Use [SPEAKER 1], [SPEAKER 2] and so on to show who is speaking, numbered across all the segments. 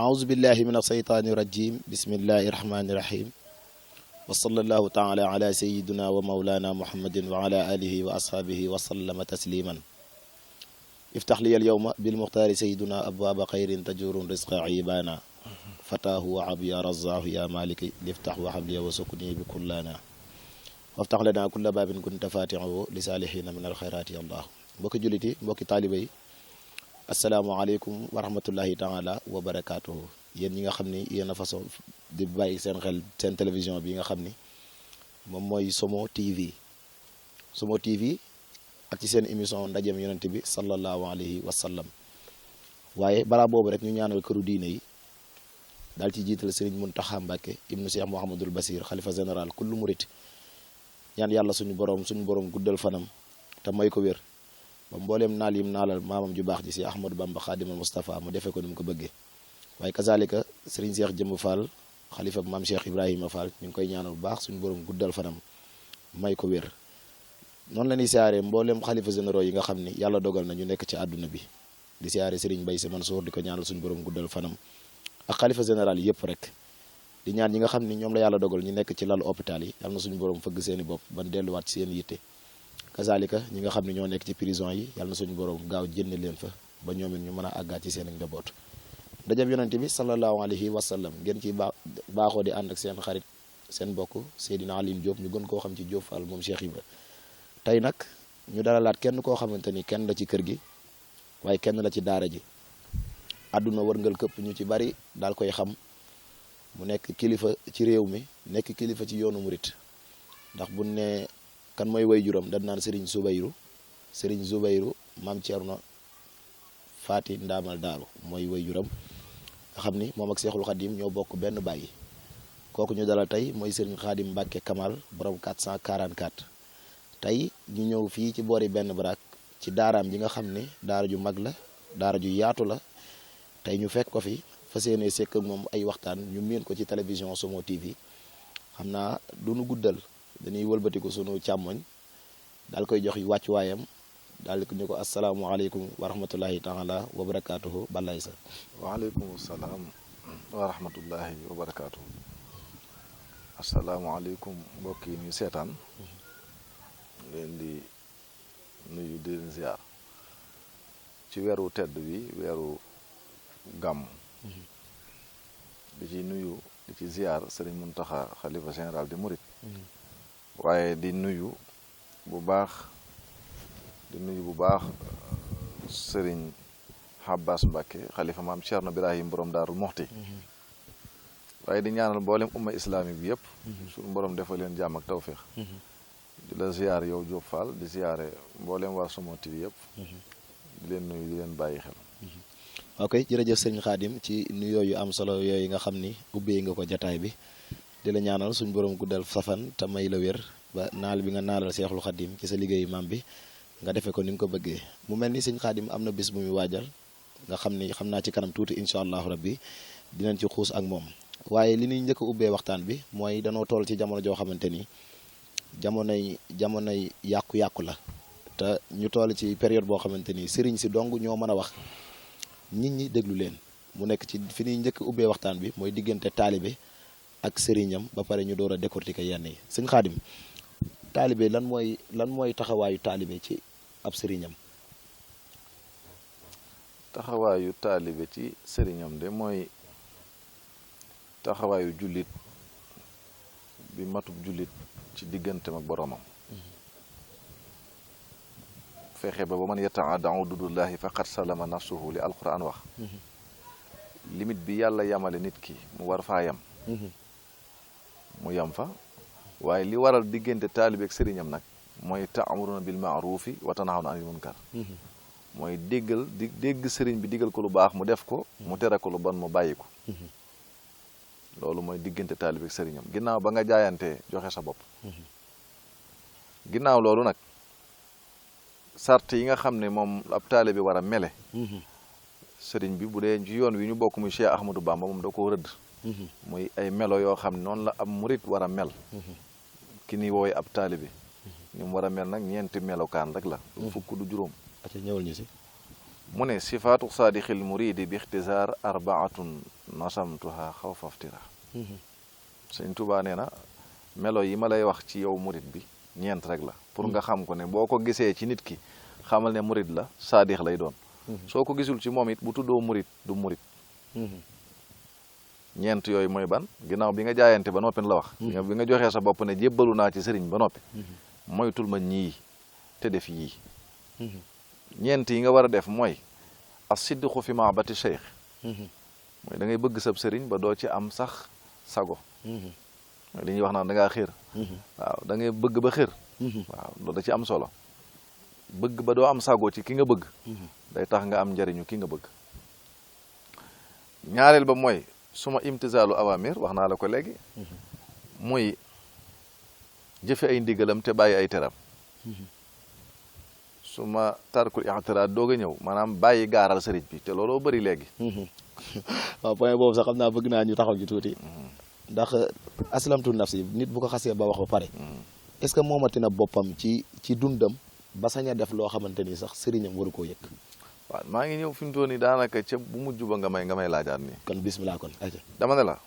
[SPEAKER 1] أعوذ بالله من الشيطان الرجيم بسم الله الرحمن الرحيم وصلى الله تعالى على سيدنا ومولانا محمد وعلى آله وأصحابه وسلم تسليما افتح لي اليوم بالمختار سيدنا أبواب خير تجور رزق عيبانا فتاه وعب يا رزاه يا مالك لافتح وحبلي وسكني بكلانا وافتح لنا كل باب كنت فاتحه لصالحين من الخيرات يا الله mbokki jullit yi mbokki taalibe yi asalaamaaleykum wa rahmatullahi taala wa barakaatuhu yéen ñi nga xam ni yéen a façon di bàyyi seen xel seen télévision bi nga xam ni moom mooy Somo TV Somo TV ak ci seen émission ndajeem yonent bi sallallahu alayhi wa sallam waaye balaa boobu rek ñu ñaanal këru diine yi daal ci jiital Serigne Mountakha Mbacké ibnu Cheikh Mouhamadul Basir xalifa général kullu murit ñaan yàlla suñu borom guddal fanam te may ko wér ba mbooleem naal yim naalal maamam ju baax ji si Ahmadou Bamba Xaadimal Moustapha mu defee ko ni mu ko bëggee waaye kazalika Serigne Cheikh Jëmb Fall xalifa maam Cheikh Ibrahima Fall ñu ngi koy ñaanal bu baax suñu borom guddal fanam may ko wér noonu la ñuy siyaaree mbooleem xalifa généraux yi nga xam ni yàlla dogal na ñu nekk ci àdduna bi di siyaare Serigne Mbaye Sy Mansour di ko ñaanal suñu borom guddal fanam ak xalifa général yëpp rek di ñaan ñi nga xam ni ñoom la yàlla dogal ñu nekk ci lalu hôpital yi yàlla na suñu borom fëgg seeni bopp ban delluwaat ci seen yitte kazalika ñi nga xam ne ñoo nekk ci prison yi yàlla na suñu borom gaaw génne leen fa ba ñoom it ñu mën a àggaat ci seen njaboot ndajam yonente bi sallallahu alayhi wa sallam ngeen ci baaxoo di ànd ak seen xarit seen mbokk Seydina Aline Diop ñu gën koo xam ci Diop Fall moom Cheikh Ibra tey nag ñu dalalaat kenn koo xamante ni kenn la ci kër gi waaye kenn la ci daara ji àdduna wërngal këpp ñu ci bari daal koy xam mu nekk kilifa ci réew mi nekk kilifa ci yoonu murit ndax bu ne kan mooy way juram dañ naan Serigne Zoubayrou maam Thierno Faati Ndaamal Daaru mooy way juram nga xam ni moom ak Seexul Xadim ñoo bokk benn bàyyi kooku ñu dalal tey mooy Serigne Khadim Mbacké Kamal borom 444 tey ñu ñëw fii ci boori benn baraak ci daaraam ji nga xam ni daara ju mag la daara ju yaatu la tey ñu fekk ko fi fas yéene sekk ak moom ay waxtaan ñu miin ko ci télévision Somo TV xam naa du nu guddal dañuy wëlbatiku sunu càmmoñ daal koy jox wàccuwaayam daal di ko asalaamualeykum wa rahmatullahi taala wa barakaatuhu balay sa
[SPEAKER 2] waaleykum salaam wa rahmatullahi wa barakaatuhu asalaamualeykum mbokk yi ñu seetaan leen di nuyu di leen ziar ci weeru tedd bi weeru gàmm di ci nuyu di ci ziar Serigne Mountakha xalifa général di Mouride waaye di nuyu bu baax Serigne Abbas Mbacké xalifa maam Thierno Birahim borom Daarul Muxti waaye di ñaanal mboolem umma islami bi yëpp suñu borom defal leen jàmm ak tawféex di la ziar yow Diop Fall di ziare mboolem waa Somo TV yëpp di leen nuyu di leen bàyyi xel
[SPEAKER 1] ok jërëjëf Serigne Khadim ci nuyoo yu am solo yooyu nga xam ni ubbee nga ko jataay bi di la ñaanal suñu borom guddal safan te may la wér ba naal bi nga naalal Seexul Xadim ci sa liggéeyu maam bi nga defee ko ni nga ko bëggee mu mel ni Serigne Khadim am na bis bu muy waajal nga xam ni xam naa ci kanam tuuti incha allahu rabbi dinañ ci xuus ak moom waaye li ñuy njëkk a ubbee waxtaan bi mooy danoo toll ci jamono joo xamante ni jamonoy yàqu-yàqu la te ñu toll ci période boo xamante ni sëriñ si dong ñoo mën a wax nit ñi déglu leen mu nekk ci fi ñuy njëkk ubbee waxtaan bi mooy diggante taalibe ak sëriñam ba pare ñu door a décortiquer yenn yi sëñ Xaadim taalibe lan mooy taxawaayu taalibe ci ab sëriñam.
[SPEAKER 2] taxawaayu taalibe ci sëriñam de mooy taxawaayu jullit bi matub jullit ci digganteem ak boroomam fexe ba man yataadda huduudallahi faqad salama nafsuhu li alquran wax limite bi yàlla yamale nit ki mu war faa yam mu yam fa waaye li waral diggante taalibe ak sëriñam nag mooy ta'muruna bil ma'rufi wa tanhawna anil munkar mooy dégg sëriñ bi digal ko lu baax mu def ko mu tere ko lu bon mu bàyyi ko loolu mooy diggante taalibe ak sëriñam ginnaaw ba nga jaayantee joxe sa bopp ginnaaw loolu nag sart yi nga xam ne moom ab taalibe war a mele sëriñ bi bu dee ci yoon wi ñu bokk muy Cheikh Ahmadou Bamba moom da koo rëdd muy ay melo yoo xam ne noonu la ab murit war a mel ki ni wooye ab taalibe ni mu war a mel nag ñeenti melokaan rek la du fukk du juróom
[SPEAKER 1] aca ñëwal ñu si
[SPEAKER 2] mu ne sifaatu saadixil muridi bi ixtisaar arbaatun nasamtuha xaw faftira sëñ Tuubaa nee na melo yi ma lay wax ci yow murit bi ñeent rek la pour nga xam ko ne boo ko gisee ci nit ki xamal ne murit la saadix lay doon soo ko gisul ci moom it bu tuddoo murit du murit ñeent yooyu mooy ban ginnaaw bi nga jaayante ba noppi la wax bi nga joxee sa bopp ne jébbalu naa ci sëriñ ba noppi moytul ma ñii te def yii ñeent yi nga war a def mooy as-sidqu fi mahabati cheikh mooy da ngay bëgg sab sëriñ ba doo ci am sax sago mooy li ñuy wax naan da ngaa xër waaw da ngay bëgg ba xër waaw loolu da ci am solo bëgg ba doo am sago ci ki nga bëgg day tax nga am njariñu ki nga bëgg ñaareel ba mooy suma imtisaalu awamir wax naa la ko léegi muy jëfe ay ndigalam te bàyyi ay teram suma tarkul i'tiraad doog a ñëw maanaam bàyyi gaaral sëriñ bi te looloo bëri léegi
[SPEAKER 1] waaw point boobu sax xam naa bëgg naa ñu taxaw ci tuuti ndax aslamtu nafsi nit bu ko xasee ba wax ba pare est-ce que moomati na boppam ci dundam ba sañ a def loo xamante ni sax sëriñam waru koo yëg
[SPEAKER 2] waaw maa ngi ñëw fi mu toll nii daanaka ca bu mujj ba nga may laajaat nii
[SPEAKER 1] kon bismillah kon aja
[SPEAKER 2] dama ne la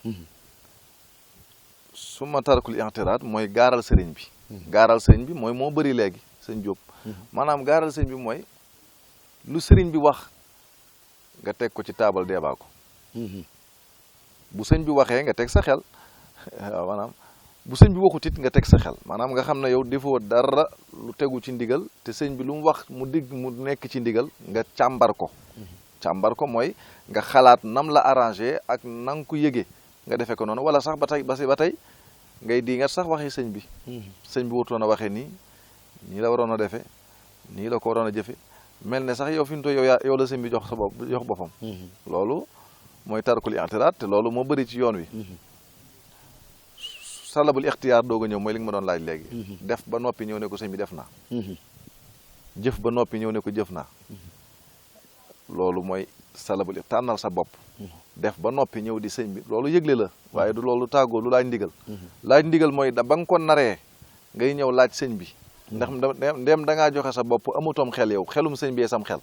[SPEAKER 2] suma tarkul i'tiraad mooy gaaral sëriñ bi gaaral sëriñ bi mooy moo bëri léegi sëñ Jóob maanaam gaaral sëriñ bi mooy lu sëriñ bi wax nga teg ko ci taabal deebaa ko bu sëñ bi waxee nga teg sa xel waaw maanaam bu sëñ bi waxut it nga teg sa xel maanaam nga xam ne yow defoo dara lu tegu ci ndigal te sëñ bi lu mu wax mu digg mu nekk ci ndigal nga càmbar ko mooy nga xalaat nam la arrangé ak na nga ko yëgee nga defee ko noonu wala sax ba tey ngay di nga sax waxee sëñ bi sëñ bi wutoon a waxee nii la waroon a defee nii la ko waroon a jëfe mel ne sax yow fi mu toll yow la sëñ bi jox sa bopp jox boppam loolu mooy tarkul i'tiraad te loolu moo bëri ci yoon wi salabul ixtiyaar doog a ñëw mooy li nga ma doon laaj léegi def ba noppi ñëw ne ko sëñ bi def naa jëf ba noppi ñëw ne ko jëf naa loolu mooy salabul tànnal sa bopp def ba noppi ñëw di sëñ bi loolu yëgle la waaye du loolu tàggoo lu laaj ndigal mooy ba nga ko naree ngay ñëw laaj sëñ bi ndax ndem da ngaa joxe sa bopp amutoom xel yow xelum sëñ bee sam xel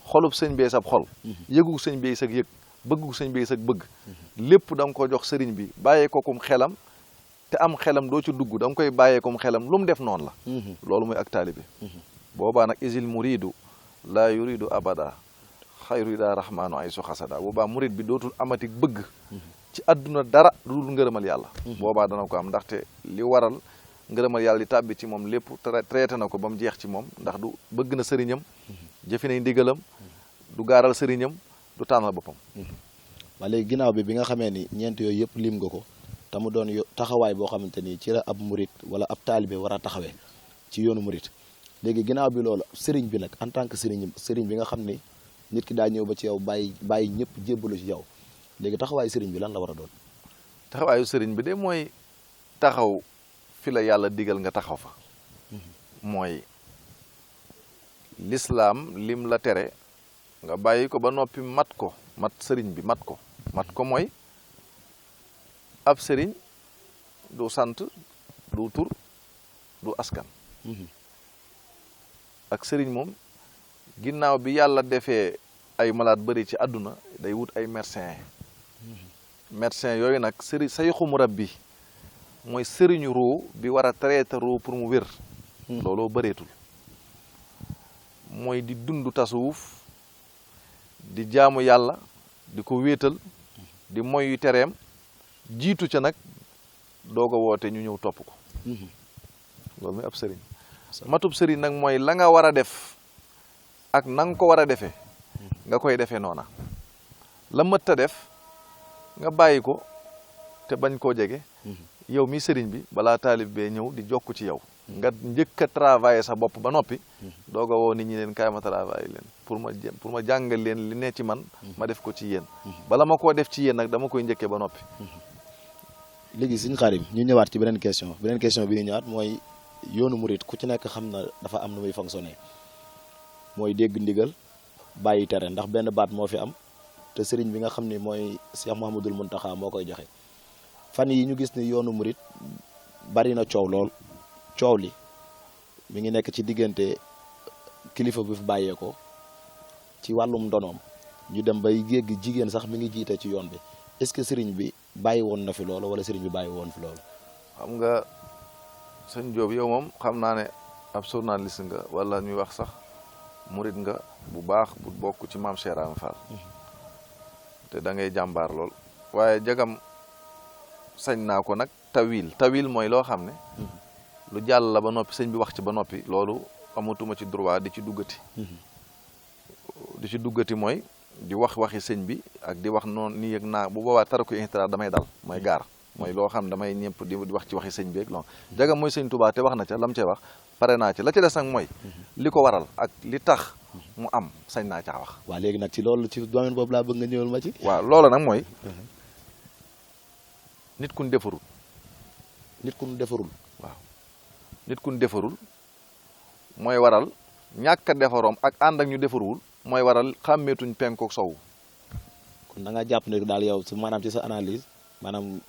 [SPEAKER 2] xolub sëñ bee sab xol yëgu sëñ bee sag yëg bëggu sëñ bee sag bëgg lépp da nga ko jox sëriñ bi bàyyee ko kum xelam te am xelam doo ci dugg da nga koy bàyyee kum xelam lu mu def noonu la loolu mooy ak taalibe boobaa nag isil muridu laa yuridu abada xayru ida rahmaanu ay su xasada boobaa murid bi dootul amatik bëgg ci àdduna dara lu dul ngërëmal yàlla boobaa dana ko am ndaxte li waral ngërëmal yàlla di tàbbi ci moom lépp traité na ko ba mu jeex ci moom ndax du bëgg na sëriñam jëfe nay ndigalam du gaaral sëriñam du tànnal boppam
[SPEAKER 1] waa léegi ginnaaw bi nga xamee ni ñeent yooyu yëpp lim nga ko te mu doon taxawaay boo xamante ni ci la ab murit wala ab taalibe war a taxawee ci yoonu murit léegi ginnaaw bi loolu sëriñ bi nag en tant que sëriñ bi nga xam ni nit ki daa ñëw ba ci yow bàyyi ñëpp jébbalu ci yow léegi taxawaayu sëriñ bi lan la war a doon
[SPEAKER 2] taxawaayu sëriñ bi de mooy taxaw fi la yàlla digal nga taxaw fa mooy lislaam lim la tere nga bàyyi ko ba noppi mat sëriñ bi mat ko mooy ab sëriñ du sant du tur du askan ak sëriñ moom ginnaaw bi yàlla defee ay malaat bëri ci àdduna day wut ay médecin yooyu nag sayxu murabbi mooy sëriñu ruu bi war a traité ruu pour mu wér looloo bëreetul mooy di dund tasawuf di jaamu yàlla di ko wéetal di moy tereem jiitu ca nag doog a woote ñu ñëw topp ko loolu mooy ab sëriñ matub sëriñ nag mooy la nga war a def ak na nga ko war a defee nga koy defee noona la mët a def nga bàyyi ko te bañ koo jege yow mi sëriñ bi balaa taalib bee ñëw di jokk ci yow nga njëkk a travailler sa bopp ba noppi doog a woo nit ñi leen kaay ma travailler leen pour ma jàngal leen li ne ci man ma def ko ci yéen bala ma koo def ci yéen nag dama koy njëkkee ba noppi
[SPEAKER 1] léegi Sëñ Xaadim ñu ñëwaat ci beneen question bi ñu ñëwaat mooy yoonu murit ku ci nekk xam na dafa am nu muy fonctionner mooy dégg ndigal bàyyi tere ndax benn baat moo fi am te sëriñ bi nga xam ni mooy Cheikh Mouhamadoul Mountakha moo koy joxe fan yi ñu gis ni yoonu murit bari na coow lool coow li mi ngi nekk ci diggante kilifa bi fi bàyyeekoo ci wàllum ndonoom ñu dem bay géeg jigéen sax mi ngi jiite ci yoon bi est-ce que sëriñ bi bàyyi woon na fi loolu wala sëriñ bi bàyyi woon fi loolu.
[SPEAKER 2] xam nga sëñ Diop yow moom xam naa ne ab journaliste nga wala ñuy wax sax murit nga bu baax bu bokk ci maam Cheikh Ibra Fall te da ngay jàmbaar lool waaye jagam sañ naa ko nag tawil mooy loo xam ne lu jàll la ba noppi sëñ bi wax ci ba noppi loolu amatuma ci droit di ci duggati mooy di wax waxi sëñ bi ak di wax noonu nii ak naa bu boobaa taraku intira damay dal mooy gaar mooy loo xam damay ñëpp di wax ci waxi sëñ bi ak loolu jagam mooy sëñ Tuubaa te wax na ca lam cee wax pare naa ci la ci des nag mooy li ko waral ak li tax mu am sañ naa caa wax.
[SPEAKER 1] waaw léegi nag ci loolu ci domaine boobu laa bëgg nga ñëwal ma ci.
[SPEAKER 2] waaw loola nag mooy nit kun defarul.
[SPEAKER 1] nit kun defarul.
[SPEAKER 2] waaw nit kun defarul mooy waral ñàkk a defaroom ak ànd ak ñu defarul mooy waral xàmmeetuñ penku ak sowu.
[SPEAKER 1] kon da nga jàpp ne daal yow su maanaam ci sa analyse maanaam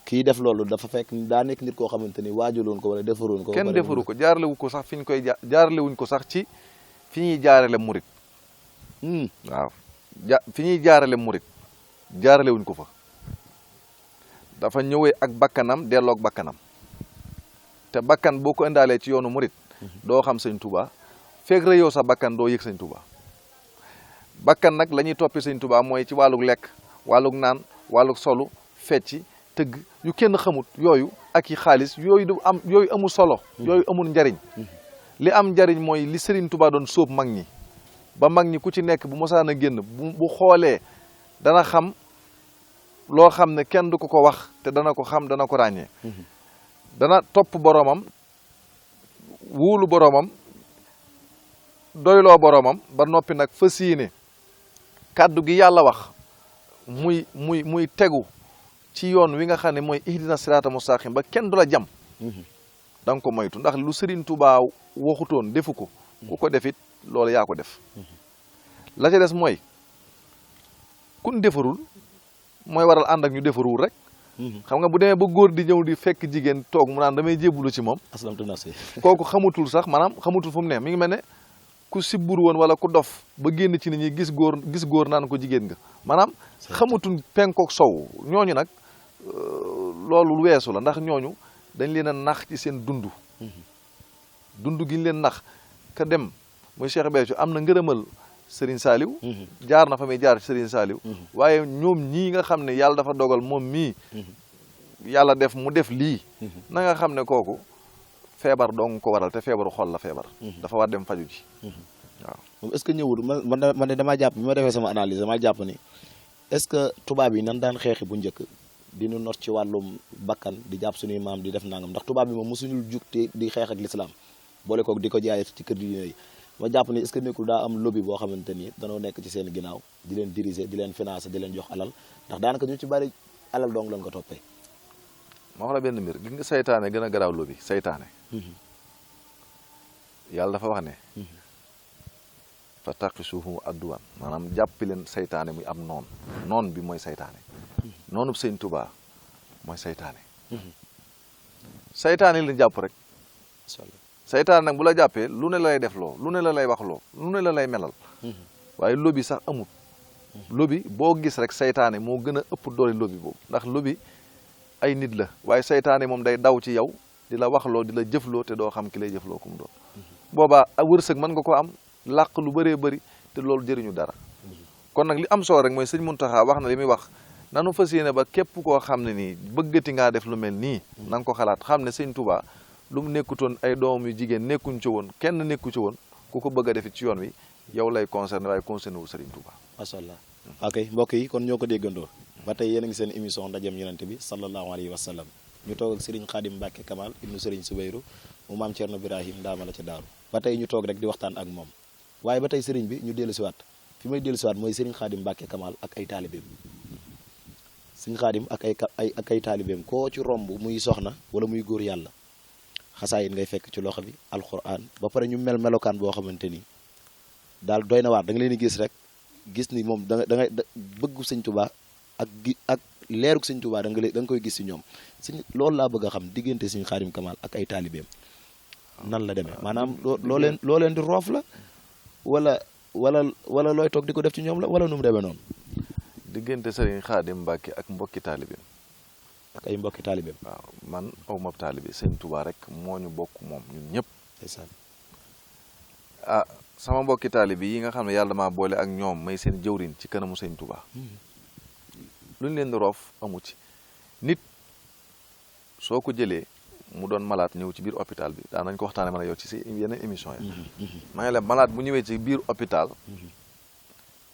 [SPEAKER 1] kii def loolu dafa fekk daa nekk nit koo xamante ni waajuloon ko wala defaroon ko.
[SPEAKER 2] kenn defaru ko jaarlewu ko sax fi ñu koy jaarlewuñ ko sax ci fi ñuy jaarale murit. waaw fi ñuy jaarale murit jaaralewuñ ko fa. dafa ñëwee ak bakkanam delloog bakkanam te bakkan boo ko indaalee ci yoonu murit doo xam sëñ Touba fekk rëyoo sa bakkan doo yëg sëñ Touba bakkan nag la ñuy toppee sëñ Touba mooy ci wàllug lekk wàllug naan wàllug solu fecci tëgg yu kenn xamut yooyu ak yi xaalis yooyu amul solo yooyu amul njariñ li am njariñ mooy li Serigne Touba doon sóob mag ñi ba mag ñi ku ci nekk bu mosaan a génn bu xoolee dana xam loo xam ne kenn du ko wax te dana ko xam dana ko ràññee dana topp boroomam wuulu boroomam doyloo boroomam ba noppi nag fas yéene kàddu gi yàlla wax muy tegu ci yoon wi nga xam ne mooy ihdina siraata mustaqim ba kenn du la jam da nga ko moytu ndax lu Serigne Touba waxutoon defu ko ku ko defit loolu yaa ko def la ca des mooy kun defarul mooy waral ànd ak ñu defarul rek xam nga bu demee ba góor di ñëw di fekk jigéen toog mu naan damay jébbalu ci moom
[SPEAKER 1] aslamtu nafsi
[SPEAKER 2] kooku xamutul sax maanaam xamutul fu mu ne mi ngi mel ne ku sibbur woon wala ku dof ba génn ci nit ñi gis góor naan ko jigéen nga maanaam xamutul penkook sow ñooñu nag loolu weesu la ndax ñooñu dañ leen a nax ci seen dund gi ñu leen nax ka dem muy Cheikh Béthio am na ngërëmal Serigne Saliou jaar na fa muy jaar Serigne Saliou waaye ñoom ñii nga xam ne yàlla dafa dogal moom mii yàlla def mu def lii na nga xam ne kooku feebar dong ko waral te feebaru xol la feebar dafa war dem faju ji waaw
[SPEAKER 1] moom est-ce que ñëwul man de damaa jàpp bi ma defee sama analyse damaa jàpp ni est-ce que tubaab yi nan daan xeexi bu njëkk di nu not ci wàllum bakkan di jàpp suñuy maam di def nangam ndax tubaab bi moom mosuñul jug te di xeex ak l'islam boole koog di ko jaayee ci kër diine yi ma jàpp ni est-ce que nekkul daa am lobby boo xamante ni danoo nekk ci seen ginnaaw di leen diriger di leen financer di leen jox alal ndax daanaka ñu ci bari alal dong lañ ko toppee.
[SPEAKER 2] ma wax la benn mbir gis nga saytaane gën a garaaw lobby saytaane. yàlla dafa wax ne. fa taqisuhu adduwan maanaam jàppi leen saytaane muy am noon bi mooy saytaane. noonu Sëñ Tuubaa mooy saytaane. saytaane la jàpp rek. saytaan nag bu la jàppee lu ne la lay def loo lu ne la lay wax loo lu ne la lay melal waaye lobby sax amut lobby boo gis rek saytaane moo gën a ëpp doole lobby boobu ndax lobby ay nit la waaye saytaane moom day daw ci yow di la waxloo di la jëfloo te doo xam ki lay jëfloo ku mu doon boobaa wërsëg mën nga ko am làq lu bëree bëri te loolu jëriñu dara kon nag li am solo rek mooy sëñ Muntaxa wax na li muy wax nanu fas yéene ba képp koo xam ne nii bëggati ngaa def lu mel nii na nga ko xalaat xam ne Sëñ Tuubaa lu mu nekkutoon ay doom yu jigéen nekkuñ ci woon kenn nekku ci woon ku ko bëgg a defit ci yoon wi yow lay concerné waaye concerné wu Serigne Touba.
[SPEAKER 1] macha allah ok mbokk yi kon ñoo ko déggandoo ba tey yéen a ngi seen émission ndajem yonent bi sallallahu alayhi wa sallam ñu toog ak Serigne Khadim Mbacke Kamal ibnu Serigne Soubayrou mu maam Thierno Birahim ndaama la ca daaru ba tey ñu toog rek di waxtaan ak moom waaye ba tey Serigne bi ñu dellu siwaat fi may dellu siwaat mooy Serigne Khadim Mbacke Kamal ak ay taalibeem Serigne Khadim ak ay taalibeem koo ci romb muy soxna wala muy góor yàlla xasaayit ngay fekk ci loxo bi alquran ba pare ñu melokaan boo xamante ni daal doy na waar da nga leen di gis rek gis ni moom da nga bëggu Sëñ Tuubaa ak leerug Sëñ Tuubaa da nga koy gis si ñoom loolu laa bëgg a xam diggante Sëñ Khadim Kamal ak ay taalibeem nan la demee maanaam loo leen di roof la wala wala looy toog di ko def ci ñoom la wala nu mu demee noonu.
[SPEAKER 2] diggante Serigne Khadim Mbacke ak mbokki taalibeem.
[SPEAKER 1] ak ay mbokki taalibeem.
[SPEAKER 2] waaw man aw ma taalibe Sëñ Touba rek moo ñu bokk moom ñun ñëpp.
[SPEAKER 1] ndeysaan.
[SPEAKER 2] ah sama mbokki taalibe yi nga xam ne yàlla maa boole ak ñoom may seen jëwriñ ci kanamu Sëñ Touba. lu ñu leen di roof amu ci nit soo ko jëlee mu doon malade ñëw ci biir hôpital bi daan nañ ko waxtaane man a yow ci si yeneen émission yi. maa ngi leen malade bu ñëwee ci biir hôpital.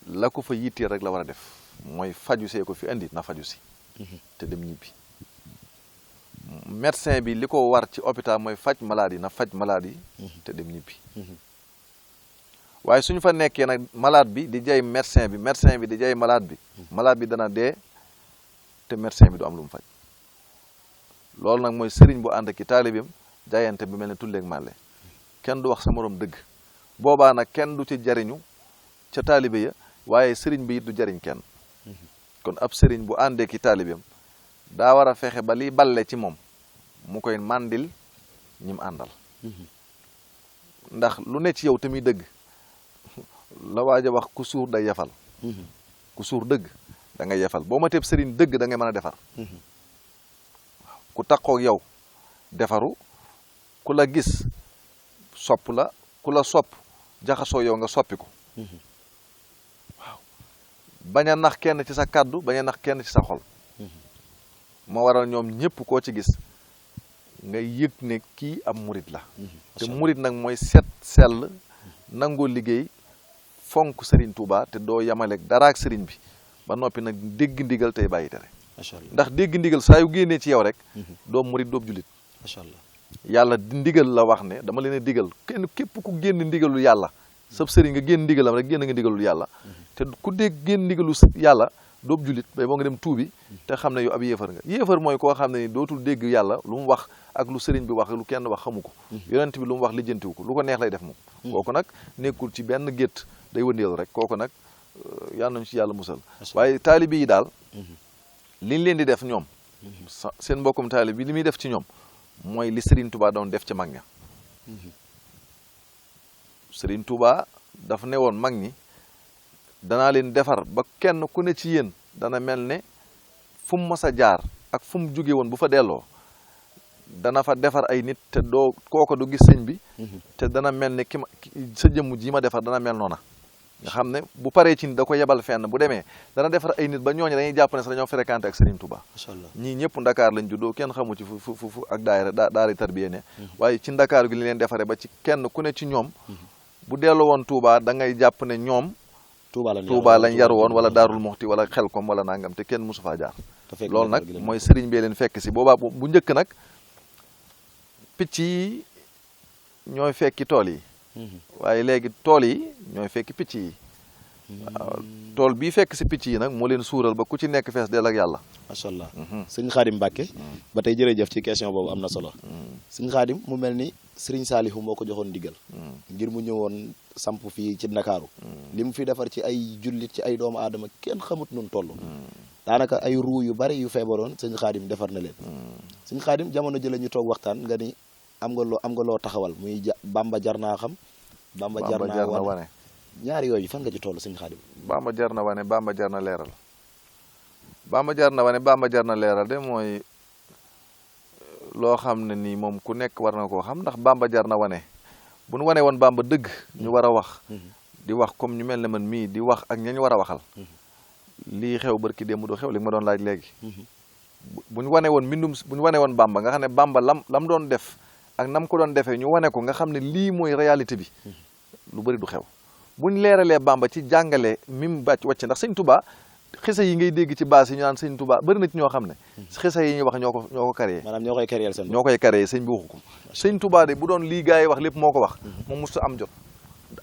[SPEAKER 2] la ko fa yitteel rek la war a def mooy faju see ko fi indi na faju si. te dem ñibbi. médecin bi li ko war ci hôpital mooy faj malade yi na faj malade yi. te dem ñibbi. waaye suñu fa nekkee nag malade bi di jay médecin bi di jay malade bi. malade bi dana dee te médecin bi du am lu mu faj. loolu nag mooy sëriñ bu ànd ak i taalibeem jaayante bi mel ne tulleeg màlle kenn du wax sa morom dëgg boobaa nag kenn du ci jariñu ca taalibe ya waaye sëriñ bi it du jariñ kenn kon ab sëriñ bu àndee ki taalibeem daa war a fexe ba liy balle ci moom mu koy màndil ñi mu àndal ndax lu ne ci yow tamit dëgg la waaj a wax ku suur day yafal ku suur dëgg da ngay yafal boo ma teeb sëriñ dëgg da ngay mën a defar ku takkook yow defaru ku la gis sopp la ku la sopp jaxasoo yow nga soppiku waaw bañ a nax kenn ci sa kàddu bañ a nax kenn ci sa xol moo waral ñoom ñëpp koo ci gis nga yëg ne kii am murit la te murit nag mooy set sell nangoo liggéey fonk Serigne Touba te doo yamaleeg dara ak Serigne bi ba noppi nag dégg ndigal tey bàyyi tere ndax dégg ndigal saa yu génnee ci yow rek doom murit doob jullit
[SPEAKER 1] macha allah
[SPEAKER 2] yàlla di ndigal la wax ne dama leen a digal kenn képp ku génn ndigalu yàlla sab sëriñ nga génn ndigalam rek génn nga ndigalu yàlla te ku dégg génn ndigalu yàlla doob jullit bay boo nga dem tuubi te xam ne yow ab yéefar nga yéefar mooy koo xam ne ni dootul dégg yàlla lu mu wax ak lu sëriñ bi wax ak lu kenn wax xamu ko yonent bi lu mu wax lijjantiwu ko lu ko neex lay def moom kooku nag nekkul ci benn gétt day wëndeelu rek kooku nag yàlla nañu ci yàlla musal waaye taalibi yi daal liñ leen di def ñoom seen mbokkum taalib bi li muy def ci ñoom mooy li Serigne Touba doon def ci mag ña Serigne Touba dafa ne woon mag ñi danaa leen defar ba kenn ku ne ci yéen dana mel ne fu mu mas a jaar ak fu mu jóge woon bu fa delloo dana fa defar ay nit te doo kooko du gis sëñ bi te dana mel ne ki ma sa jëmm ji ma defar dana mel noona nga xam ne bu paree ci da ko yebal fenn bu demee dana defar ay nit ba ñooñu dañuy jàpp ne sax dañoo fréquenté ak Serigne Touba ñii ñëpp Ndakaar lañ juddoo kenn xamu ci fu ak daari tarbiya ne waaye ci Ndakaar gi li leen defaree ba ci kenn ku ne ci ñoom bu delloo woon Touba da ngay jàpp ne ñoom Touba lañ yaru woon wala Daarul Muxti wala Xelkom wala nangam te kenn mosu faa jaar loolu nag mooy Serigne bee leen fekk si boobaa bu njëkk nag picc yi ñooy fekki tool yi waaye léegi tool yi ñooy fekk picc yi waaw tool bii fekk si picc yi nag moo leen suural ba ku ci nekk fees dell ak yàlla
[SPEAKER 1] macha allah sëñ Xaadim Mbàkke ba tey jërëjëf ci question boobu am na solo sëñ Xaadim mu mel ni Sëriñ Saalihu moo ko joxoon ndigal ngir mu ñëwoon samp fii ci Ndakaaru li mu fi defar ci ay jullit ci ay doomu aadama kenn xamut nun toll daanaka ay ruu yu bari yu feebaroon sëñ Xaadim defar na leen sëñ Xaadim jamono jële ñu toog waxtaan nga ni am nga loo taxawal muy Bamba jar naa xam Bamba jar na wane ñaari yooyu fan nga ci toll sëñ Xaadim
[SPEAKER 2] Bamba jar na wane Bamba jar na leeral Bamba jar na wane Bamba jar na leeral de mooy loo xam ne nii moom ku nekk war na koo xam ndax Bamba jar na wane bu nu wane woon Bamba dëgg ñu war a wax di wax comme ñu mel ne man mii di wax ak ñañ war a waxal lii xew barki démb doo xew li ma doon laaj léegi bu ñu wane woon mbindum bu ñu wane woon Bamba nga xam ne Bamba lam doon def ak nam ko doon defee ñu wane ko nga xam ne lii mooy réalité bi lu bëri du xew buñ leeralee Bamba ci jàngale mim bàcc wàcc ndax sëñ Touba xisa yi ngay dégg ci baas yi ñu naan sëñ Touba bëri na ci ñoo xam ne xisa yi ñuy wax ñoo ko créé
[SPEAKER 1] maanaam ñoo koy créé seen
[SPEAKER 2] ñoo koy créé sëñ bi waxu ko sëñ Touba de bu doon lii gars yi wax lépp moo ko wax moom musta am jot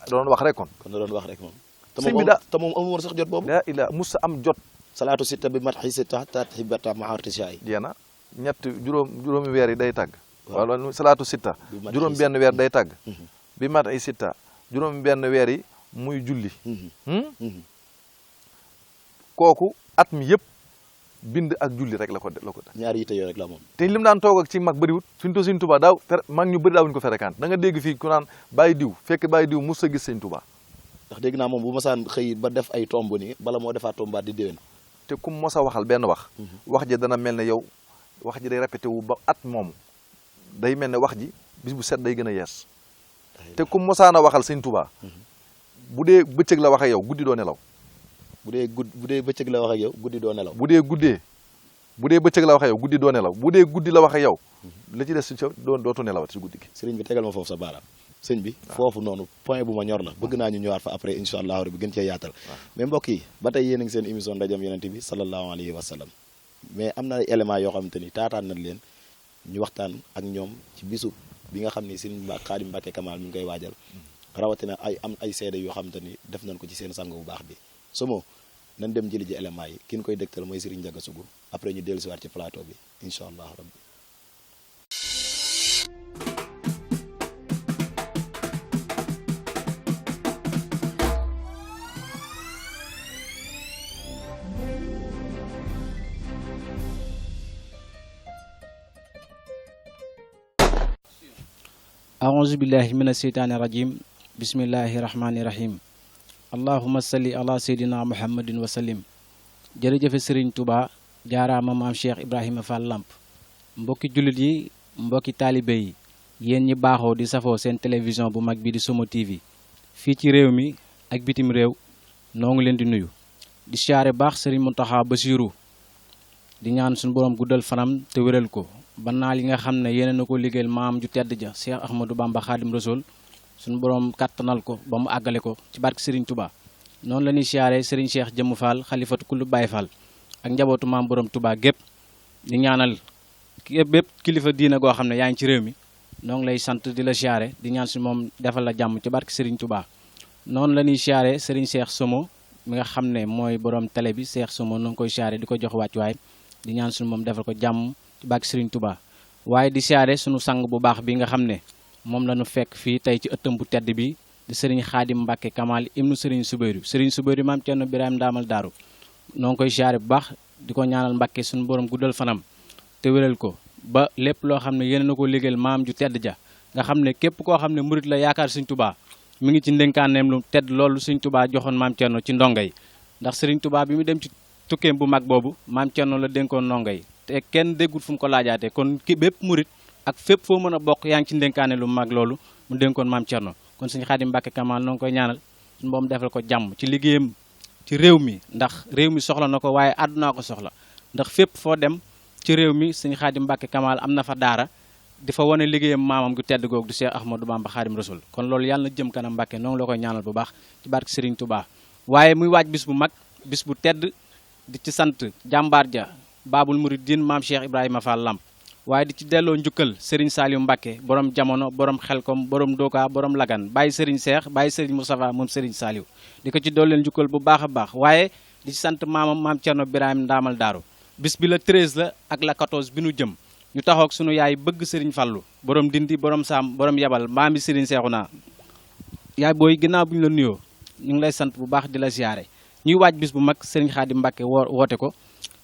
[SPEAKER 2] doon wax rek kon
[SPEAKER 1] da doon wax rek moom
[SPEAKER 2] sëñ bi
[SPEAKER 1] te moom amul woon sax jot boobu
[SPEAKER 2] la ila musta am jot
[SPEAKER 1] salaatu sitta bi mat xi sitta tatibata maartishaay
[SPEAKER 2] jeena ñett juróomi weer yi day tàgg wala salaatu sitta juróom benn weer day tàgg bi mat ay sitta juróom benn weer yi muy julli kooku at mi yëpp bind ak julli rek la ko
[SPEAKER 1] ñaari yite yooyu rek la moom
[SPEAKER 2] te lim daan toog ak ci mag bëriwut fi mu toll Sëñ Tuubaa daaw mag ñu bëri daawuñu ko fréquente da nga dégg fii ku naan bàyyi diw fekk bàyyi diw mus sa gis Sëñ Tuubaa
[SPEAKER 1] ndax dégg naa moom bu masaan xëy ba def ay tomb nii bala moo defaat tombaat di déwén.
[SPEAKER 2] te kum mos a waxal benn wax. wax ji dana mel ne yow wax ji day répété wu ba at moomu day mel ne wax ji bis bu set day gën a yees. te kum mosaan a waxal sëñ Tuubaa bu dee bëccëg la wax ak yow guddi doo nelaw.
[SPEAKER 1] bu dee bëccëg la wax ak yow guddi doo nelaw.
[SPEAKER 2] bu dee bëccëg la wax ak yow guddi doo nelaw bu dee guddi la wax ak yow la ci des si dootu nelawat si guddi gi.
[SPEAKER 1] sëriñ bi tegal ma foofu sa baaraam. sëñ bi foofu noonu point bu ma ñor la bëgg naa ñu ñëwaat fa après incha allahu rabbi gën cee yaatal. mais mbokk yi ba tey yéen a ngi seen émission ndajam yonent bi sallallahu alayhi wa sallam mais am na ay éléments yoo xamante ni taataan nañ leen ñu waxtaan ak ñoom ci bisu bi nga xam ni sëriñ Xaadim Mbàkke Kamal mi ngi koy waajal rawatina ay seede yoo xamante ni def nañ ko ci seen sang bu baax bi somo nañ dem jëli ji éléments yi ki ñu koy dégtal mooy sëriñ Njaga Sugu après ñu dellu si waat ci plateau bi incha allahu rabbi.
[SPEAKER 3] أعوذ بالله من الشيطان الرجيم بسم الله الرحمن الرحيم اللهم صل على سيدنا محمد وسلم jërëjëf Serigne Touba jaaraama maam Cheikh Ibrahima Fall Lamp mbokki jullit yi mbokki taalibe yi yéen ñi baaxoo di safoo seen télévision bu mag bi di Somo TV fii ci réew mi ak bitim réew noo ngi leen di nuyu di siyaare baax Serigne Mountakha Bassirou di ñaan suñu borom guddal fanam te wéral ko ba naal yi nga xam ne yéene na ko liggéeyal maam ju tedd ja Cheikh Ahmadou Bamba Khadim Rasoul suñu borom kattanal ko ba mu àggale ko ci barke Serigne Touba noonu la ñuy siyaare Serigne Cheikh Jëmm Fall xalifatu kullu Baye Fall ak njabootu maam borom Touba gépp di ñaanal bépp kilifa diina goo xam ne yaa ngi ci réew mi noo ngi lay sant di la siyaare di ñaan si moom defal la jàmm ci barke Serigne Touba noonu la ñuy siyaare Serigne Cheikh Somo mi nga xam ne mooy borom télé bi Cheikh Somo noo ngi koy siyaare di ko jox wàccuwaay di ñaan suñu moom defal ko jàmm ci barke Serigne Touba waaye di siyaare suñu sang bu baax bi nga xam ne moom la ñu fekk fii tey ci ëttam bu tedd bi di Serigne Khadim Mbacke Kamal ibnu Serigne Soubeyru maam Thierno Birahim Ndaamal Daaru noo ngi koy siyaare bu baax di ko ñaanal Mbacke suñu borom guddal fanam te wéral ko ba lépp loo xam ne yéen na ko liggéeyal maam ju tedd ja nga xam ne képp koo xam ne murit la yaakaar Serigne Touba mi ngi ci ndénkaaneem lu tedd loolu Serigne Touba joxoon maam Thierno ci ndongo yi ndax Serigne Touba bi mu dem ci tukkeem bu mag boobu maam Thierno la dénkoon ndongo yi te kenn déggul fu mu ko laajaatee kon ki bépp murit ak fépp foo mën a bokk yaa ngi ci ndénkaane lu mag loolu mu dénkoon maam Thierno kon Serigne Khadim Mbacke Kamal noo ngi koy ñaanal suñu boom defal ko jàmm ci liggéeyam ci réew mi ndax réew mi soxla na ko waaye àddunaa ko soxla ndax fépp foo dem ci réew mi Serigne Khadim Mbacke Kamal am na fa daara di fa wane liggéeyam maamam gu tedd googu du Cheikh Ahmadou Bamba Khadim Rasoul kon loolu yàlla na jëm kanam Mbacke noo ngi la koy ñaanal bu baax ci barke Serigne Touba waaye muy waaj bis bu mag bis bu tedd di ci sant jàmbaar ja Babul Mouridine maam Cheikh Ibrahima Fall Lamp waaye di ci delloo njukkal Serigne Saliou Mbacke borom jamono borom xelkom borom Doka borom Lagan bàyyi Serigne Cheikh bàyyi Serigne Moustapha moom Serigne Saliou di ko ci dooleel njukkal bu baax a baax waaye di ci sant maamam maam Thierno Birahim Ndaamal Daaru bis bi la 13 la ak la 14 bi nu jëm ñu taxaw ak sunu yaay bëgg Serigne Fallou borom Dindi borom Saam borom Yabal maami Serigne Cheikhouna yaay booy ginnaaw bu ñu la nuyoo ñu ngi lay sant bu baax di la ziare ñuy waaj bis bu mag Serigne Khadim Mbacke woote ko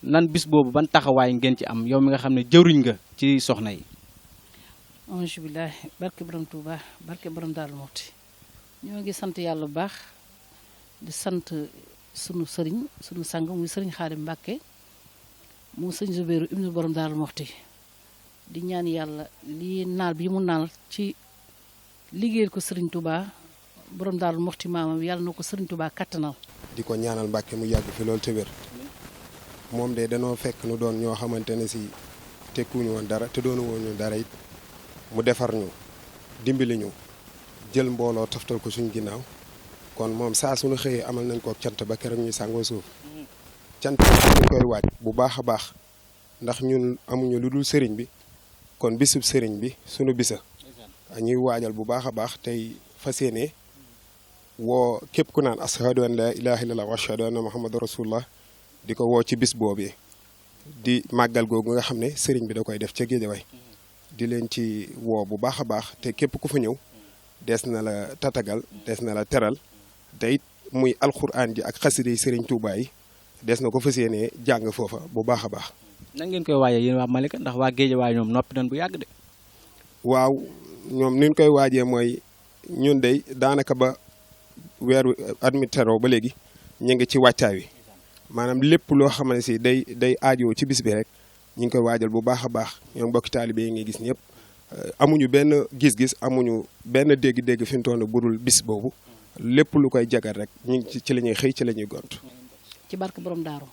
[SPEAKER 3] nan bis boobu ban taxawaay ngeen ci am yow mi nga xam ne jëwriñ nga ci soxna yi.
[SPEAKER 4] auzu billaahi barke borom Touba barke borom Daaru Muxti ñoo ngi sant yàlla bu baax di sant sunu sëriñ sunu sang muy Serigne Khadim Mbacke mu sëñ Soubeyru ibnu borom Daaru Muxti di ñaan yàlla lii naal bi mu naal ci liggéeyal ko Serigne Touba borom Daaru Muxti maamam yàlla na ko Serigne Touba kattanal.
[SPEAKER 5] di ko ñaanal Mbàkke mu yàgg fi loolu te wér moom de danoo fekk nu doon ñoo xamante ne si tekkuñu woon dara te doonu woon ñu dara it mu defar ñu dimbali ñu jël mbooloo taftal ko suñu ginnaaw kon moom saa suñu xëyee amal nañ ko cant ba keroog ñuy sàngoo suuf cant ñu koy waaj bu baax a baax ndax ñun amuñu lu dul sëriñ bi kon bisub sëriñ bi suñu bisa ñuy waajal bu baax a baax tey fas yéene woo képp ku naan ashadu an la ilaha illallah wa ashadu anna muhammadu rasulullah di ko woo ci bis boobee di màggal googu nga xam ne sëriñ bi da koy def ca Géejawaay di leen ci woo bu baax a baax te képp ku fa ñëw des na la tatagal des na la teral te it muy alxuraan ji ak xasida yi sëriñ Touba yi des na ko fas yéenee jàng foofa bu baax a baax.
[SPEAKER 3] nan ngeen koy waajee yéen waa Malika ndax waa Géejawaay ñoom noppi nañ bu yàgg de.
[SPEAKER 5] waaw ñoom ni ñu koy waajee mooy ñun de daanaka ba weeru at mi teroo ba léegi ñu ngi ci wàccaay wi maanaam lépp loo xam ne si day aajoo ci bis bi rek ñu ngi koy waajal bu baax a baax ñoom mbokki taalibe yi ngay gis ñëpp amuñu benn gis-gis amuñu benn dégg-dégg fi mu toll budul bis boobu lépp lu koy jagal rek ñu ngi ci la ñuy xëy ci la ñuy gont.
[SPEAKER 4] ci barke borom daaru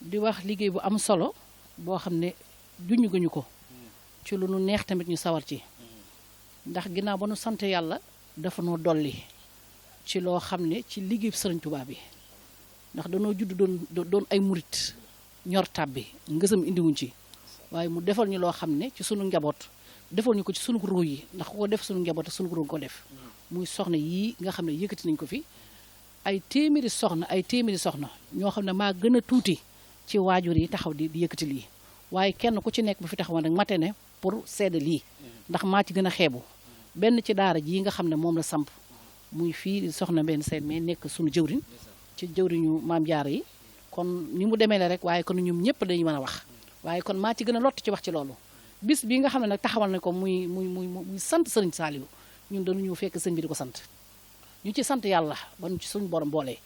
[SPEAKER 4] di wax liggéey bu am solo boo xam ne juñu guñu ko ci lu nu neex tamit ñu sawar ci ndax ginnaaw ba nu sant yàlla dafa noo dolli ci loo xam ne ci liggéey Sëriñ Tuubaa bi ndax danoo judd doon ay murit ñor tàbbi ngësam indiwuñ ci waaye mu defal ñu loo xam ne ci sunu njaboot defal ñu ko ci sunu ruu yi ndax ku ko def sunu njaboot ak sunu ruu ko def muy soxna yii nga xam ne yëkkati nañ ko fi ay téeméeri soxna ñoo xam ne maa gën a tuuti ci waajur yi taxaw di yëkkati lii waaye kenn ku ci nekk bu fi taxawoon rek mate ne pour seede lii ndax maa ci gën a xeebu benn ci daara ji nga xam ne moom la samp muy fii soxna benn seen mais nekk sunu jëwriñ ci jëwriñu maam Jaara yi kon ni mu demee la rek waaye kon ñoom ñëpp dañu mën a wax waaye kon maa ci gën a lott ci wax ci loolu bis bi nga xam ne nag taxawal na ko muy sant sëriñ Saliou ñun dañu ñëw fekk sëñ bi di ko sant ñu ci sant yàlla ba ñu ci suñu borom boolee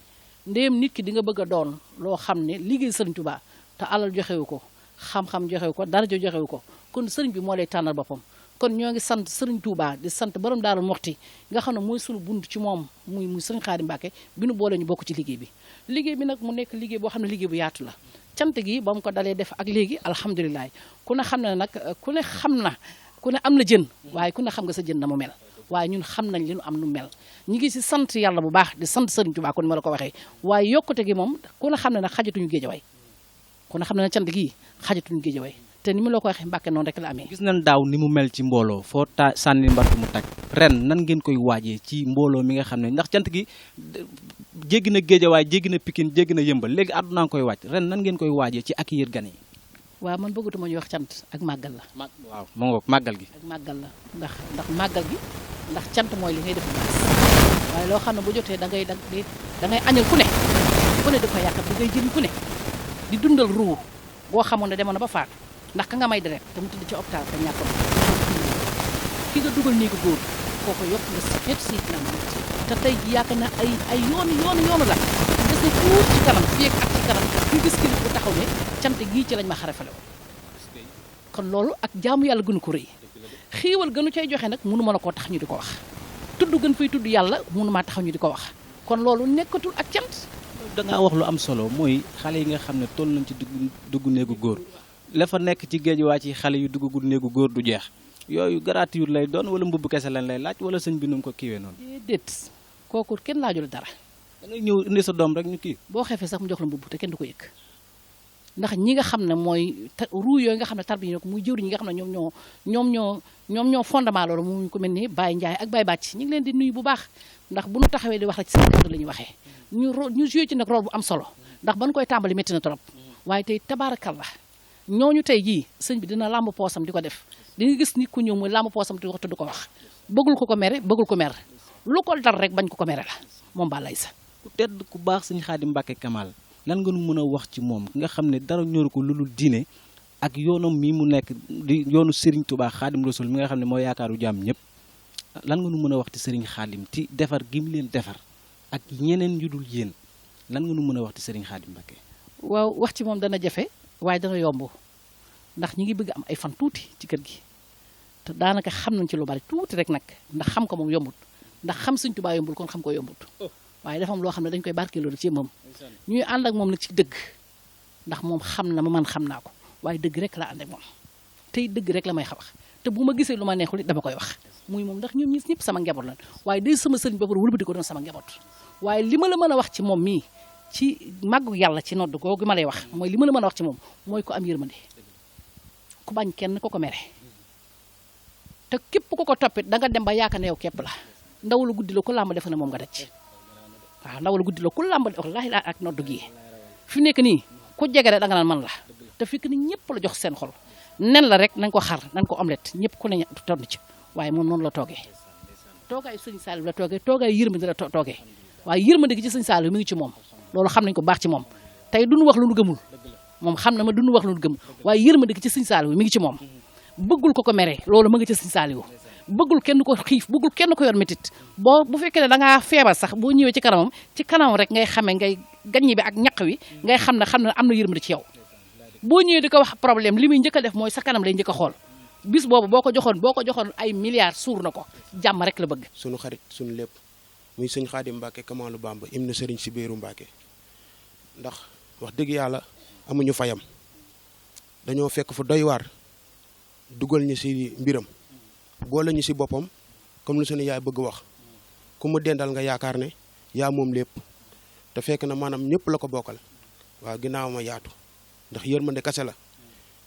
[SPEAKER 4] ndéem nit ki di nga bëgg a doon loo xam ne liggéey sëriñ Touba te alal joxewu ko xam-xam joxewu ko daraja joxewu ko kon sëriñ bi moo lay tànnal boppam kon ñoo ngi sant sëriñ Touba di sant borom Daaru Muxti nga xam ne mooy suñu bunt ci moom muy sëriñ Xaadim Mbàkke bi nu boole ñu bokk ci liggéey bi nag mu nekk liggéey boo xam ne liggéey bu yaatu la cant gi ba mu ko dalee def ak léegi alhamdulilah ku ne xam na nag ku ne am na jën waaye ku ne xam nga sa jën na mu mel waaye ñun xam nañ li nu am nu mel ñu ngi si sant yàlla bu baax di sant sëriñ Touba kon ni ma la ko waxee waaye yokkute gi moom ku ne xam ne nag xajatuñu Géejawaay ku ne xam ne nag cant gii xajatuñu Géejawaay te ni mu la ko waxee Mbàkke noonu rek la amee.
[SPEAKER 3] gis nañ daaw ni mu mel ci mbooloo foo sànni mbattu mu tag ren nan ngeen koy waajee ci mbooloo mi nga xam ne ndax cant gi jéggi na Géejawaay jéggi na Pikine jéggi na Yëmbal léegi àdduna nga koy waaj ren nan ngeen koy waajee ci ak yër gan yi.
[SPEAKER 4] waaw man bëggatuma ñu wax cant ak màggal la.
[SPEAKER 3] waaw moo ngoog màggal gi.
[SPEAKER 4] ak màggal la ndax màggal gi ndax cant mooy li ngay def waaye loo xam ne bu jotee da ngay añal ku ne dafa yàqat da ngay jëriñ ku ne di dundal ruu boo xamoon ne demoon na ba faatu ndax ka nga may deret te mu tëdd ci hôpital te ñàkkoon ki nga dugal néegu góor kooku yokk nga si xeetu siit na te tey ji yaakaar na ay yoonu la des na tuut ci kanam fii ak ci kanam ñu gis kilif bu taxaw ne cant gii ci lañ ma xarafale woon kon loolu ak jaamu yàlla gënu ko rëy xiiwal gënu cay joxe nag mënu ma la koo tax ñu di ko wax tudd gën fay tudd yàlla mënu maa taxaw ñu di ko wax kon loolu nekkatul ak cant.
[SPEAKER 3] da ngaa wax lu am solo mooy xale yi nga xam ne toll nañ ci dugg néegu góor la fa nekk ci géej waa ci xale yu duggagul néegu góor du jeex yooyu gratuit lay doon wala mbubb kese lañ lay laaj wala sëñ bi nu mu ko kiiwee noonu.
[SPEAKER 4] déedéet kooku kenn laajul dara.
[SPEAKER 3] da ngay ñëw indi sa doom rek ñu kii.
[SPEAKER 4] boo xefee sax mu jox la mbubb te kenn du ko yëg ndax ñi nga xam ne mooy ruu yooyu nga xam ne tarbi ñu ko muy jëwriñ ñi nga xam ne ñoom ñoo fondement loolu mu ko mel ni Baye Ndiaye ak Baye Bàcc ñu ngi leen di nuyu bu baax ndax bu nu taxawee di wax rek ci seen kàddu la ñuy waxee ñu joué ci nag rôle bu am solo ndax ban koy tàmbali métti na trop waaye tey tabaarakallah ñooñu tey jii sëñ bi dina làmb poosam di ko def di nga gis nit ku ñëw muy làmb poosam di ko tudd ko wax bëggul ko mere bëggul ko mer lu ko dal rek bañ ko mere la moom ba lay sa
[SPEAKER 3] ku tedd ku baax sëñ Xaadim Mbàkke Kamal lan nga nu mën a wax ci moom nga xam ne dara ñoru ko lu dul diine ak yoonam mii mu nekk di yoonu Serigne Touba Xaadim Rasul mi nga xam ne mooy yaakaaru jaam ñëpp lan nga nu mën a wax ci Serigne Xaadim ci defar gi mu leen defar ak ñeneen yu dul yéen lan nga nu mën a wax ci Serigne Xaadim Mbàkke.
[SPEAKER 4] waaw wax ci moom dana jafe waaye dana yomb ndax ñi ngi bëgg am ay fan tuuti ci kër gi te daanaka xam nañ ci lu bari tuuti rek nag ndax xam ko moom yombut ndax xam Serigne Touba yombul kon xam ko yombut waaye dafa am loo xam ne dañ koy barkeeloo ci moom ñuy ànd ak moom nag ci dëgg ndax moom xam na ma man xam naa ko waaye dëgg rek la ànd ak moom tey dëgg rek la may wax te bu ma gisee lu ma neexul dama koy wax muy moom ndax ñoom ñëpp sama njaboot lan waaye day sama sëriñ ba pare wëlbati ko doon sama njaboot waaye li ma la mën a wax ci moom mii ci màggu yàlla ci nodd googu ma lay wax mooy li ma la mën a wax ci moom mooy ko am yërmande ku bañ kenn ko mere te képp ko toppit da nga dem ba yaakaar ne yow képp la ndaw la guddi la ku làmb defe ne moom nga daj waaw ndaw la guddi la ku làmb wallaahi laa ak nodd gi fi nekk nii ku jege rek da nga naan man la te fekk ni ñëpp la jox seen xol nen la rek nañ ko xar nañ ko omelette ñëpp ku ne toll ci waaye moom noonu la toogee toogaay sëñ Saliou la toogee toogaay yërmande la toogee waaye yërmande gi ci sëñ Saliou mi ngi ci moom loolu xam nañ ko baax ci moom tey duñu wax lu nu gëmul moom xam na ma duñu wax lu nu gëmul waaye yërmande gi ci sëñ Saliou mi ngi ci moom bëggul ko mere loolu ma nga ci sëñ Saliou bëggul kenn ko xiif bëggul kenn ko yor métit bu fekkee ne da ngaa feebar sax boo ñëwee ci kanamam rek ngay xamee ngay gaññi bi ak ñaq wi ngay xam ne am na yërmande ci yow boo ñëwee di ko wax problème li muy njëkk a def mooy sa kanam lay njëkk a xool bis boobu boo ko joxoon ay milliards suur na ko jàmm rek la bëgg.
[SPEAKER 5] sunu xarit sunu lépp muy sëñ Xaadim Mbàkke Kamalu Bamba im na sëriñ si biiru Mbàkke ndax wax dëgg yàlla amuñu fayam dañoo fekk fu doy waar dugal ñu si mbiram boole ñu si boppam comme lu sunu yaay bëgg wax ku mu dendal nga yaakaar ne yaa moom lépp te fekk na maanaam ñëpp la ko bokkal waaw ginnaaw ma yaatu ndax yërmande kase la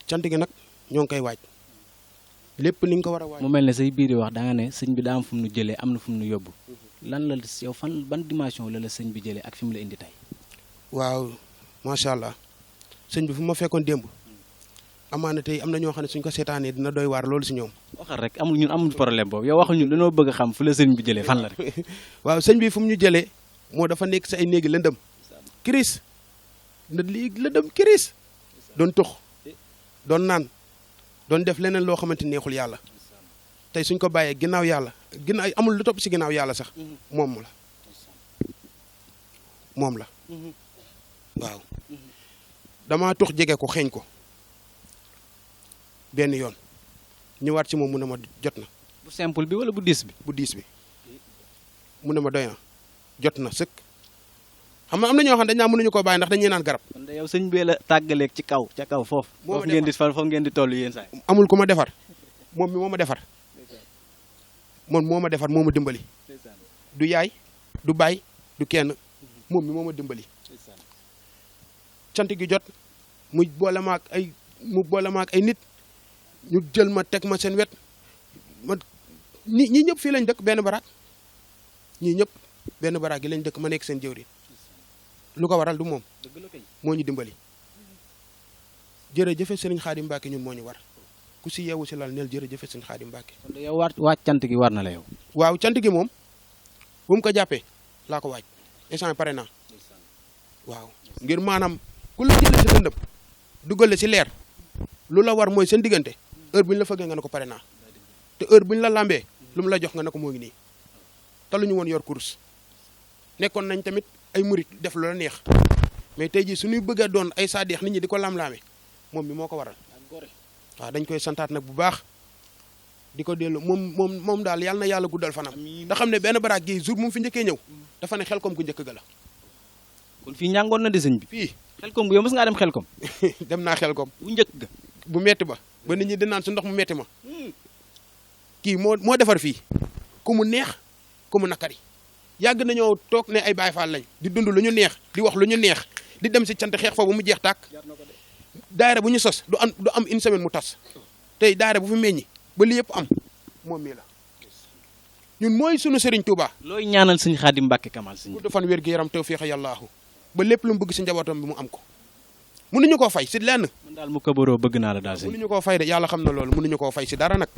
[SPEAKER 5] cant gi nag ñoo ngi koy waaj lépp ni nga ko war a waaj.
[SPEAKER 3] mu mel ne say biir wax da nga ne sëñ bi daa am fu mu nu jëlee am na fu mu nu yóbbu lan la yow fan ban dimension la sëñ bi jëlee ak fi mu la indi tey.
[SPEAKER 5] waaw macha allah sëñ bi fu ma fekkoon démb amaana tey am na ñoo xam ne suñ ko seetaanee dina doy waar loolu si ñoom.
[SPEAKER 3] waxal rek amul problème boobu yow waxal ñun dañoo bëgg a xam fu la sëñ bi jëlee fan la rek.
[SPEAKER 5] waaw sëñ bi fu mu ñu jëlee moo dafa nekk si ay néegi lëndëm kiris na lii lëndëm kiris doon tux doon naan doon def leneen loo xamante neexul yàlla tey suñ ko bàyyee ginnaaw yàlla ginnaaw amul lu topp si ginnaaw yàlla sax moom la waaw dama tux jege ko xeeñ ko benn yoon ñëwaat ci moom mu ne ma jot na.
[SPEAKER 3] bu simple bi wala bu diis bi.
[SPEAKER 5] bu diis bi mu ne ma doy na jot na sëkk xam nga am na ñoo xam dañ naa mënuñu koo bàyyi ndax dañuy naan garab.
[SPEAKER 3] kon de yow sëñ bee la tàggaleeg ci kaw ca kaw foofu. foofu ngeen di toll yéen saa yi.
[SPEAKER 5] amul ku ma defar moom mi moo ma defar moom moo ma defar moo ma dimbali du yaay du baay du kenn moom mi moo ma dimbali. cant gi jot mu boole ma ak ay nit ñu jël ma teg ma seen wet ma ñii ñëpp fii lañ dëkk benn baraak ñii ñëpp benn baraak gi lañ dëkk ma nekk seen jëwriñ lu ko waral du moom moo ñu dimbali jërëjëfe sëriñ Xaadim Mbàkke ñun moo ñu war ku si yeewu si lal neel jërëjëfe sëriñ Xaadim Mbàkke.
[SPEAKER 3] kon yow waaj cant gi war na la yow.
[SPEAKER 5] waaw cant gi moom bu mu ko jàppee laa ko waaj instant pare naa waaw ngir maanaam ku la jëlee si lëndëm dugal si leer lu la war mooy seen diggante heure bu ñu la fëggee nga ne ko pare naa te heure bu ñu la lambee lu mu la jox nga ne ko moo ngi nii te lu ñu woon yor kurus nekkoon nañ tamit ay murit def lu la neex mais tey jii suñuy bëgg a doon ay saadeex nit ñi di ko lam-laame moom mi moo ko waral waaw dañ koy santaat nag bu baax di ko dellu moom daal yàlla na yàlla guddal fanam da xam ne benn baraag gi jour mu fi njëkkee ñëw dafa ne xel kom gu njëkk ga la.
[SPEAKER 3] kon fii ñàngoon na de sëñ bi.
[SPEAKER 5] fii
[SPEAKER 3] xel kom bu yow mës ngaa dem xel kom.
[SPEAKER 5] dem naa xel kom
[SPEAKER 3] bu njëkk ga.
[SPEAKER 5] bu metti ba nit ñi di naan su ndox mu metti ma kii moo defar fii ku mu neex ku mu nakari yàgg nañoo toog ne ay Baay Faal lañ di dund lu ñu neex di wax lu ñu neex di dem si cant xeex fa bu mu jeex tàkk daayira bu ñu sos du am une semaine mu tas tey daayira bu fi meññi ba li yëpp am moom mii la ñun mooy sunu Serigne Touba.
[SPEAKER 3] looy ñaanal sëñ Xaadim Mbàkke Kamal sëñ
[SPEAKER 5] gudd fan wér gu yaram tawfiix yàllaahu ba lépp lu mu bëgg si njabootam bi mu am ko mënuñu koo fay si lenn.
[SPEAKER 3] man daal mu kabaroo bëgg naa la daal sëñ.
[SPEAKER 5] mënuñu koo fay de yàlla xam na loolu mënuñu koo fay si dara nag.